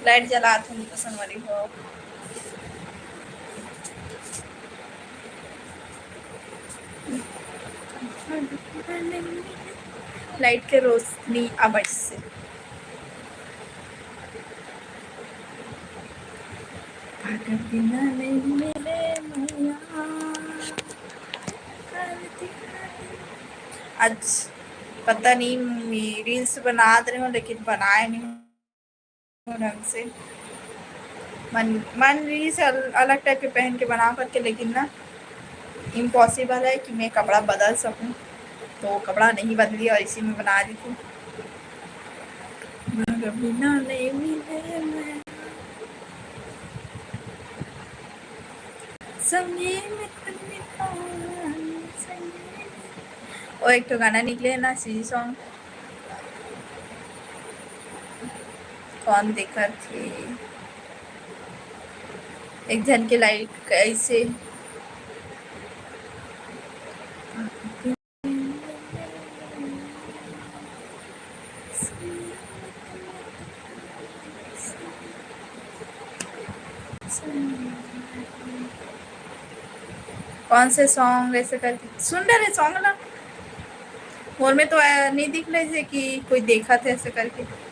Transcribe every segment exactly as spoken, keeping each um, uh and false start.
Light जलात हूँ तो संगवारी हो। लाइट के रोशनी आवत से। अगर बिना नहीं मेरे मैया, आज पता नहीं, मैं रील्स बनात रहे हूँ, लेकिन बनाए नहीं हूँ ढंग से। मन, मन रही से अल-, अलग टाइप के पहन के बना करके, लेकिन ना, इम्पॉसिबल है कि मैं कपड़ा बदल सकूँ, तो कपड़ा नहीं बदली और इसी में बना रही थी। मगर बिना नहीं मिले मैं संगे में तुम मितान, संगे में। और एक ठो गाना निकले है ना, सीजी सॉन्ग, कौन देखत हे? एक झन के लाइट कैसे कौन से सॉन्ग ऐसे करके सुन रहे सॉन्ग ना, मोर में तो, अ, नहीं दिख रहे थे कि कोई देखा था ऐसे करके।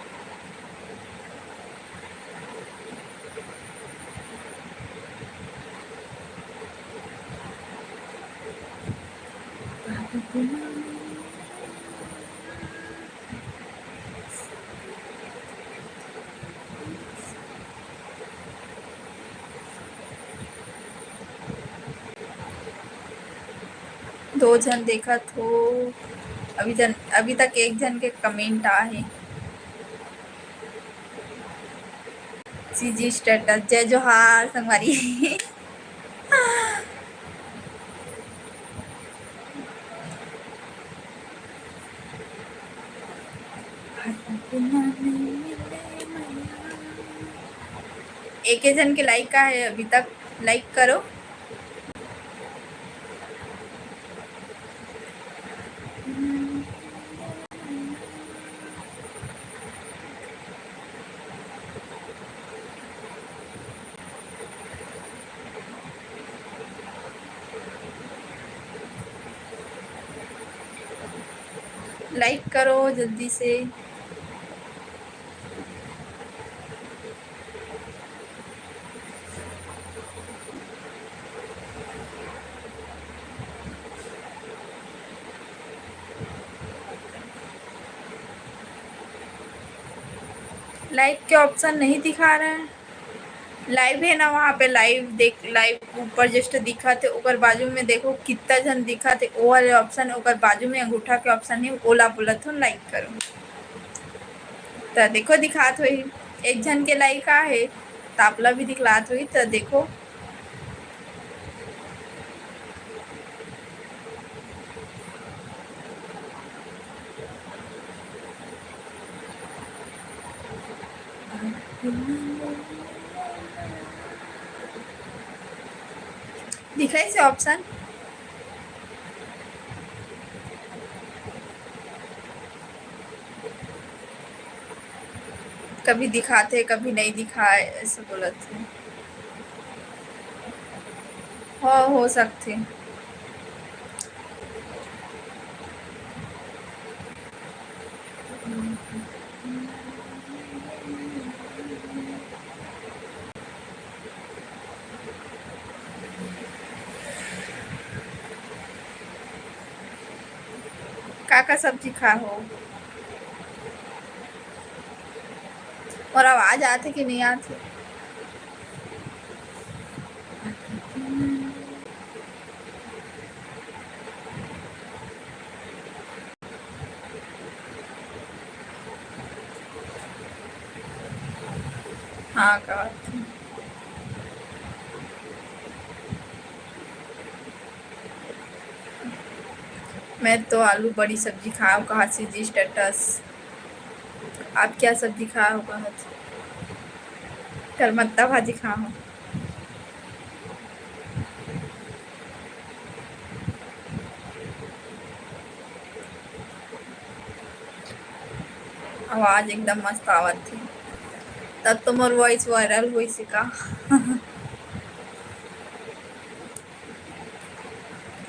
दो झन देखत हो, अभी जन, अभी तक एक झन के कमेंट आ हे। सीजी स्टेटस, जय जोहार संगवारी। एके झन के लाइक का है अभी तक, लाइक करो। लाइक करो जल्दी से। लाइव के ऑप्शन नहीं दिखा रहा है। लाइव है ना, वहाँ पे लाइव देख, लाइव ऊपर जस्ट दिखत हे, ओकर बाजू में देखो कितना झन दिखत हे, वो वाले ऑप्शन, ओकर बाजू में अंगूठा के ऑप्शन है, ओला बोलत हो लाइक करो। त देखो दिखात होही, एक झन के लाइक आहे, त आपला भी दिखलात होही, त देखो। दिखाइसे ऑप्शन? कभी दिखाथे, कभी नहीं दिखाए, ऐसे बोलत हे। हो, हो सकथे। का का सब्जी खाहो? मोर आवाज आथे कि नहीं आथे? हाँ, का आथे? मैं तो आलू बड़ी सब्जी खाव, कहा सीजी स्टेटस। आप क्या सब्जी खाव, कहा करमत्ता भाजी खाव। आवाज एकदम मस्त आवत हे। तब तो मोर voice viral होइस का।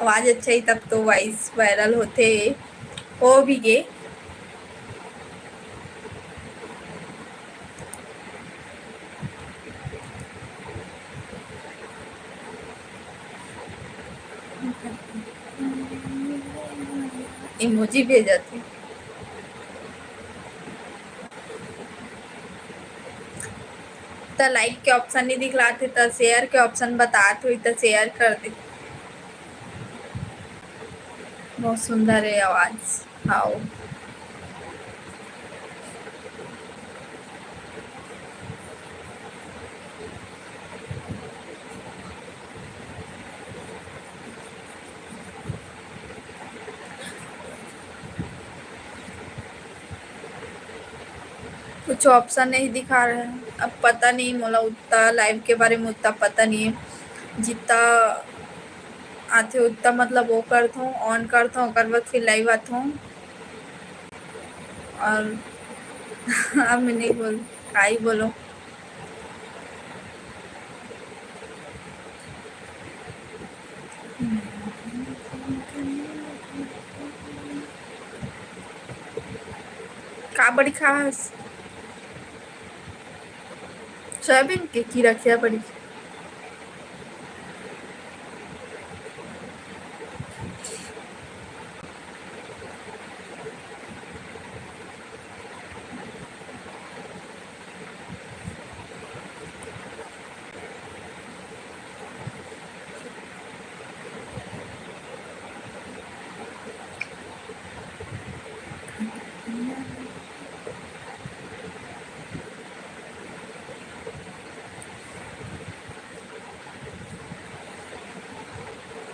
आवाज अच्छा ही तब तो voice viral होथे, हो भी गे। Emoji भेजत हे। त like के option नहीं दिखलात हे, त share के option बतात होही, त share कर दे। बहुत सुंदर है आवाज। हाव। कुछ option नहीं दिखा रहा है। अब पता नहीं, मोला उतना live के बारे में उतना पता नहीं है। जितना आथे उतना, मतलब, वो करथों, on करथों, ओकर बाद फिर live आथों। और अब मैं नहीं बोल, का ही बोलो। का बड़ी खास? सोयाबीन के कीरा खिया बड़ी।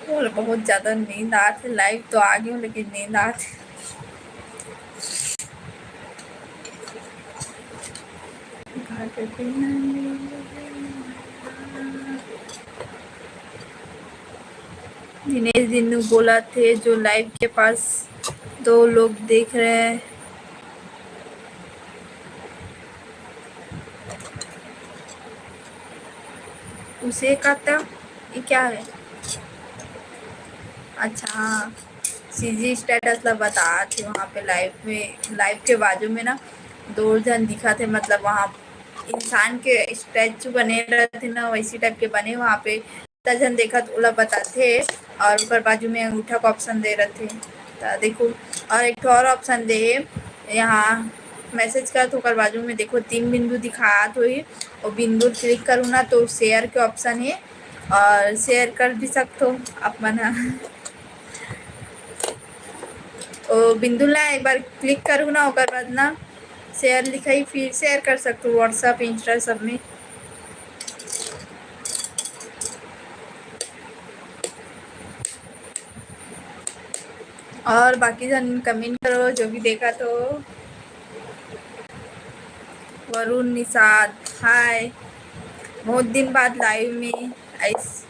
मोला बहुत ज्यादा नींद आत हे। Live तो आ गे हूँ, लेकिन नींद आत हे। दिनेश दिनू बोलत हे, जो live के पास दो लोग देख रहे हैं, उसे कहता, ये क्या है? अच्छा, हाँ, CG status ला बतात हे, वहाँ पे live में, live के बाजू में ना दो झन दिखत हे, मतलब वहाँ इंसान के statue बने रहथे ना, वैसी type के बने, वहाँ पे त झन देखत, ओला बताथे, और ओकर बाजू में अंगूठा के option दे रथे। त देखो, और एक ठो और option दे हे, यहाँ message करत, ओकर बाजू में देखो, तीन बिंदु दिखात होही, वो बिंदु click करूँ ना, तो share के option हे, और share कर भी सकथो आप मन ह। ओ बिंदु ला एक बार click करूँ ना, ओकर बाद ना share लिखाही, फिर share कर सकथो WhatsApp, Insta सब में। और बाकी झन comment करो, जो भी देखत हो। वरुण निषाद, hi, बहुत दिन बाद live में आइस।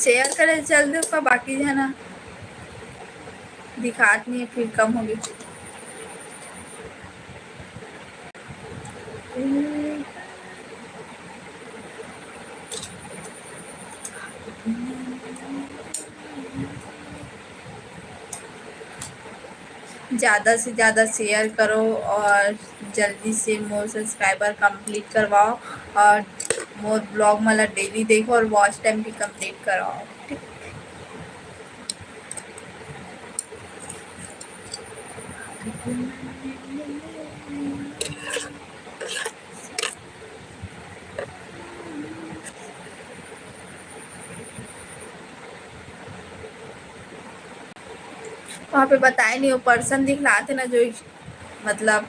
Share करे चल दो का, बाकी झन ह दिखात नहीं है, फिर कम हो गई। ज्यादा से ज्यादा share करो और जल्दी से मोर subscriber complete करवाओ और मोर vlog मन ला daily देखो और watch time भी complete करवाओ, ठीक? वहाँ पे बताए नहीं, वो person दिखलाते ना, जो मतलब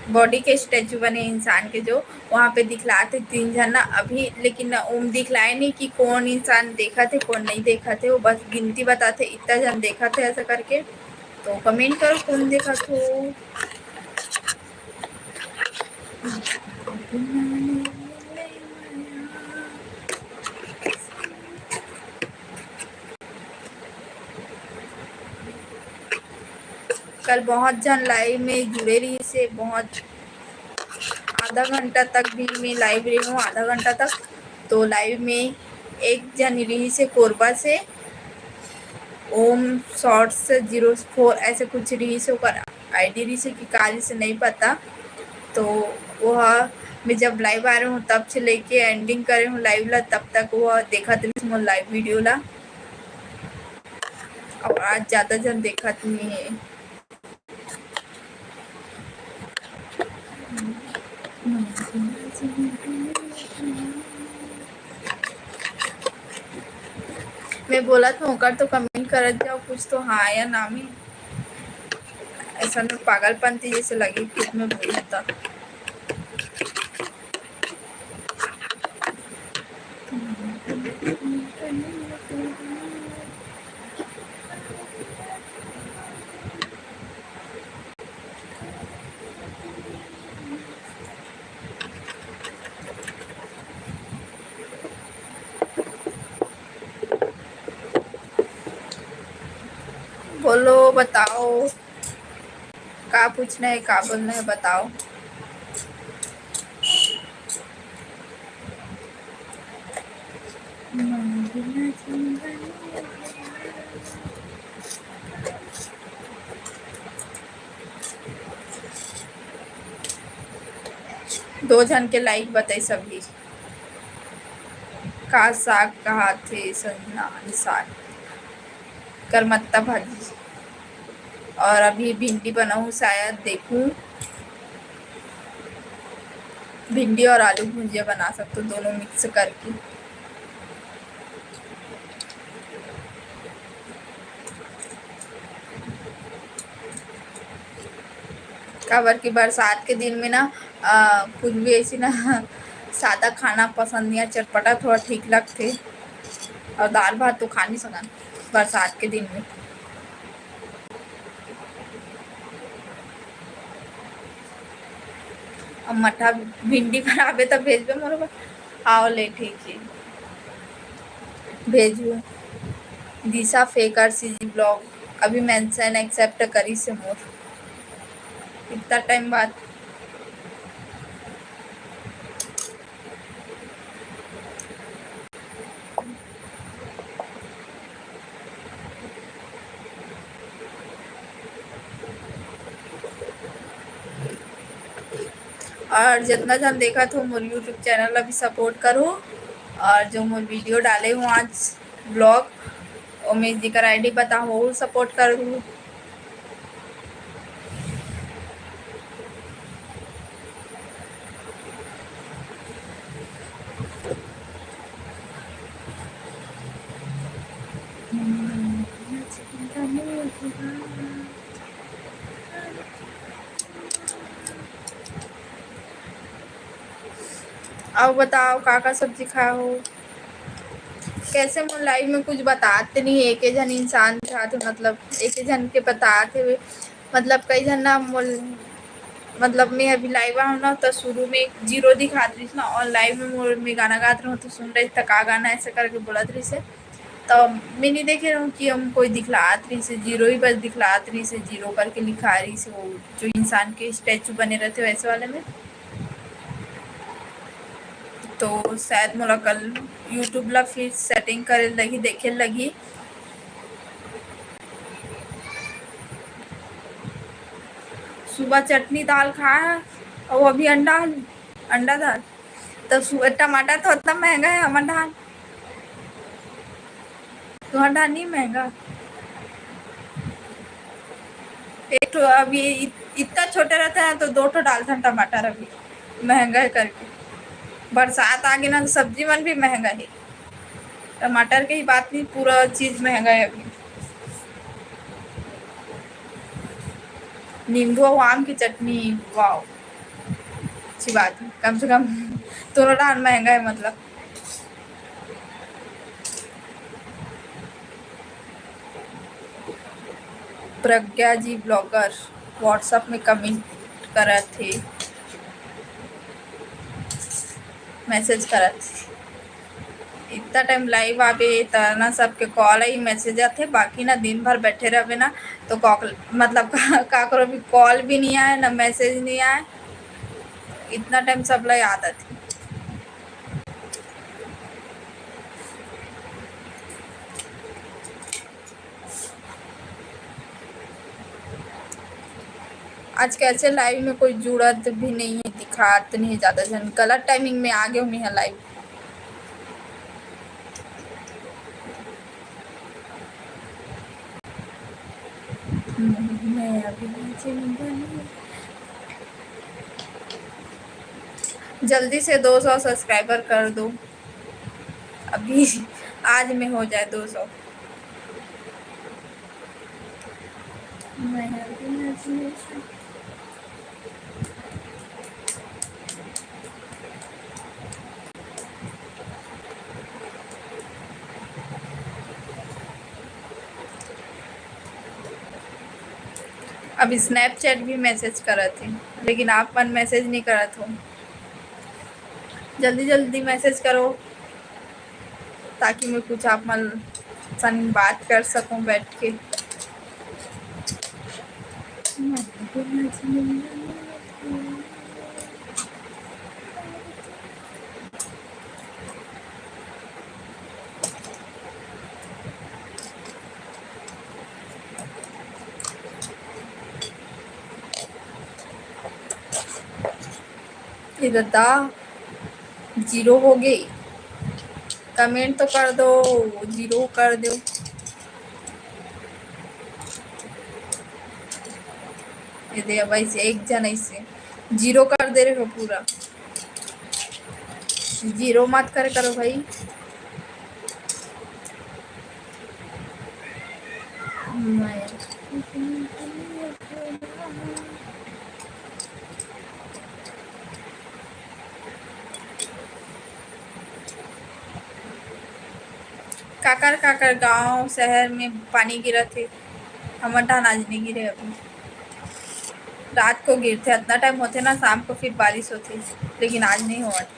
बॉडी के स्टैचू बने इंसान के, जो वहाँ पे दिखलात हे तीन झन ना अभी, लेकिन ओम दिखलाए नहीं कि कौन इंसान देखत हे, कौन नहीं देखत हे। वो बस गिनती बताथे, इतना झन देखत हे ऐसा करके। तो कमेंट करो कौन देखत हो। कल बहुत झन लाइव में जुड़े रहिस हे, बहुत, आधा घंटा तक भी मैं लाइव रही हूँ, आधा घंटा तक। तो लाइव में एक झन रहिस हे कोरबा से, ओम शॉर्ट्स ज़ीरो फ़ोर ऐसे कुछ रहिस हे, ओकर आईडी रहिस हे कि का रहिस हे नहीं पता। तो वो ह, मैं जब लाइव आ रही हूँ तब से लेके एंडिंग करे हूँ लाइव ला, तब तक वो देखत रहिस मोर लाइव वीडियो ला। और आज ज्यादा झन देखत नहीं है। मैं बोलत हूँ ओकर तो कमेंट करत जाओ, कुछ तो हाँ या ना में। ऐसा में पागलपंती जैसे लगी खुद में बोलत त। बोलो, बताओ, का पूछना है, का बोलना है, बताओ। दो झन के लाइक बताई सभी। का साग कहाथे संजना? साग करमत्ता भाजी। और अभी भिंडी बनाऊँ शायद, देखूँ। भिंडी और आलू भुजिया बना सकते हो, दोनों मिक्स करके। काबर कि बरसात के दिन में ना, अ, कुछ भी ऐसी ना सादा खाना पसंद नहीं है, चटपटा थोड़ा ठीक लगथे। और दाल भात तो खा नहीं सकन बरसात के दिन में। अब मठा भिंडी बनाबे त भेजबे मोर बर। आओ ले, ठीक है, भेजू। दिशा फेकर सीजी ब्लॉग अभी मेंशन एक्सेप्ट करी से मोर इतना टाइम बाद। और जितना झन देखत हो मोर YouTube चैनल ला भी सपोर्ट करो, और जो मोर वीडियो डाले हूँ आज ब्लॉग, ओमे जेकर आईडी पता हो, वो सपोर्ट करो। अउ बताओ, का का सब्जी खाए हो? कैसे मोर लाइफ में कुछ बतात नहीं, एक झन इंसान दिखात हे, मतलब एक झन के बतात हे, मतलब कई झन ना मोर, मतलब मैं अभी लाइव आहूँ ना, तो शुरू में एक जीरो दिखात रहिस ना, और लाइव में मोर, मैं गाना गात रहूँ तो सुन रही था का गाना ऐसे करके बोलत रहिस हे, तो मैं नहीं देखे रहूँ कि हम कोई दिखलात रहिस हे, जीरो ही बस दिखलात रहिस हे, जीरो करके लिखा रहिस हे, वो जो इंसान के स्टैचू बने रहते वैसे वाले में। तो शायद मोला कल YouTube ला फिर सेटिंग करे लगही, देखे लगही। सुबह चटनी दाल खाए हे, और वो अभी अंडा, अंडा दाल। तो सु-, टमाटर तो इतना महंगा है, हमर धान, तुहर धान नहीं महंगा। एक ठो अभी इत-, इतना छोटे रहता है तो दो ठो डालथन टमाटर, अभी महंगा है करके। बरसात आ गई ना तो सब्जी मन भी महंगा है। टमाटर के ही बात नहीं, पूरा चीज महंगा है अभी। नींबू और आम की चटनी, वाओ। की बात है, कम से कम दोनों डाहर महंगा है, मतलब। प्रज्ञा जी ब्लॉगर WhatsApp में comment करत हे, message करत हे। इतना time live आबे त ना सबके call ही message आथे, बाकी ना दिन भर बैठे रहबे ना तो कॉक-, मतलब काकरो भी call भी नहीं आए ना message नहीं आए, इतना time सब ला याद आथे। आज कैसे live में कोई जुड़त भी नहीं है, दिखात नहीं है ज्यादा झन, गलत timing में आ गए मैं live। मैं अभी नीचे नहीं बनी। जल्दी से दो सौ subscriber कर दो, अभी आज में हो जाए दो सौ। मैं अभी नीचे नहीं अब Snapchat भी message करत हे, लेकिन आप मन message नहीं करत हो। जल्दी जल्दी message करो, ताकि मैं कुछ आप मन संग बात कर सकूं बैठ के। ये ददा, zero हो गई। Comment तो कर दो, zero कर दो। ये दे भाई से एक जन ऐसे zero कर दे रहे हो पूरा। Zero मत करे करो भाई। काकर काकर गांव शहर में पानी गिरत हे, हमर डाहर आज नहीं गिरे अभी। रात को गिरथे, इतना time होथे ना, शाम को फिर बारिश होथे, लेकिन आज नहीं होवत।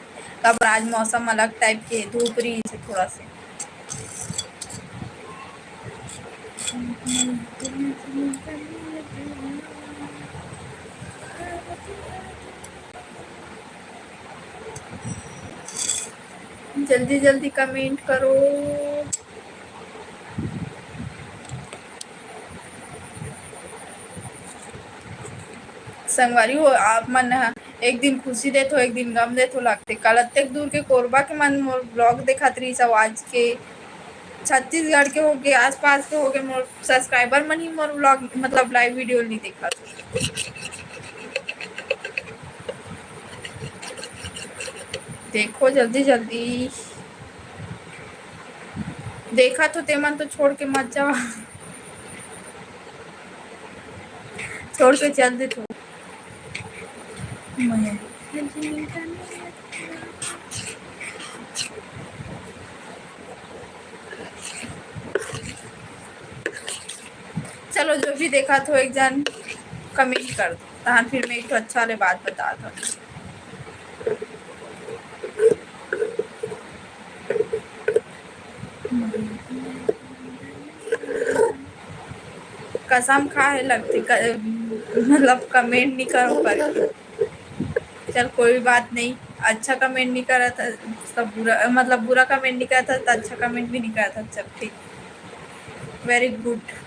काबर आज मौसम अलग type के, धूप रही से थोड़ा से। जल्दी जल्दी comment करो। संगवारी हो, आप मन ह एक दिन खुशी देथो, एक दिन गम देथो लगथे। काल अतेक दूर के कोरबा के मन मोर vlog देखत रहिस, अउ आज के छत्तीसगढ़ के होगे, आसपास के होगे, मोर subscriber मन ही मोर vlog, मतलब live video नहीं देखत। देखो जल्दी जल्दी। देखत हो तेमन तो छोड़ के मत जाओ। छोड़ के चल देथो। मैं चलो, जो भी देखत हो एक जन comment कर दो, तहन फिर मैं एक ठो अच्छा वाले बात बतात हूँ। कसम खा हे लगथे क-, मतलब comment नहीं करो करके। चल कोई बात नहीं, अच्छा comment नहीं करत ह, सब बुरा, मतलब बुरा comment नहीं करत ह, तो अच्छा comment भी नहीं करत ह। चल ठीक, very good।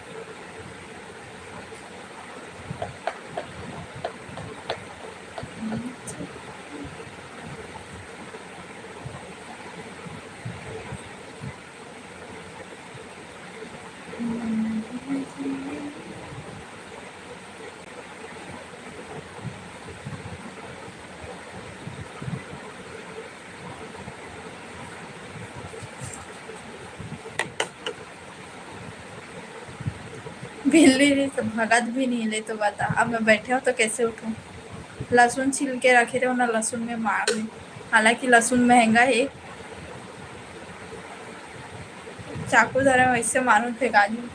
बिल्ली भी तो भगत भी नहीं ले, तो बता, अब मैं बैठे हूँ तो कैसे उठूँ? लहसुन छील के रखे रहे हो ना, लहसुन में मार दे। हालांकि लहसुन महंगा है, चाकू धरे वैसे मारो फेंका दी।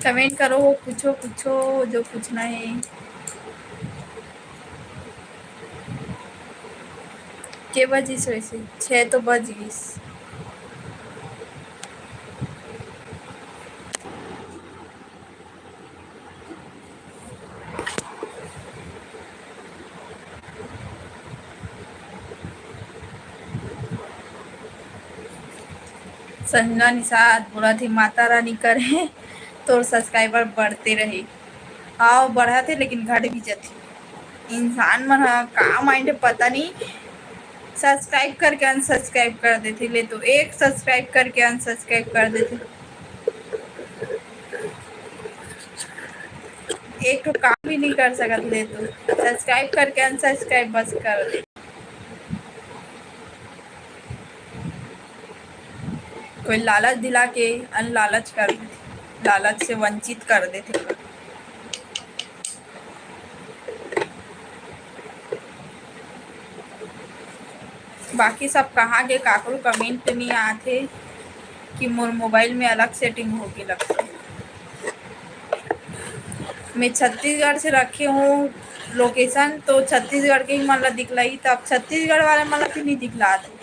कमेंट करो, पूछो, पूछो जो पूछना है। के बजिस वैसे? छः तो बज गिस। संजना निषाद बोलत हे, "माता रानी करे तोर subscriber बढ़ते रहे।" आओ, बढ़त हे, लेकिन घट भी जथे। इंसान मन ह का mind हे, पता नहीं, subscribe करके unsubscribe कर देथे। ले तो, एक subscribe करके unsubscribe कर देथे। एक ठो काम भी नहीं कर सकत, ले तो subscribe करके unsubscribe बस कर दे। कोई लालच दिला के अनलालच कर देथे, लालच से वंचित कर देथे। बाकी सब कहाँ गे, काकरो comment नहीं आथे कि मोर मोबाइल में अलग setting होके लगथे। मैं छत्तीसगढ़ से रखे हूँ location, तो छत्तीसगढ़ के ही मन ला दिखलाई, तो अब छत्तीसगढ़ वाले मन ला भी नहीं दिखलात।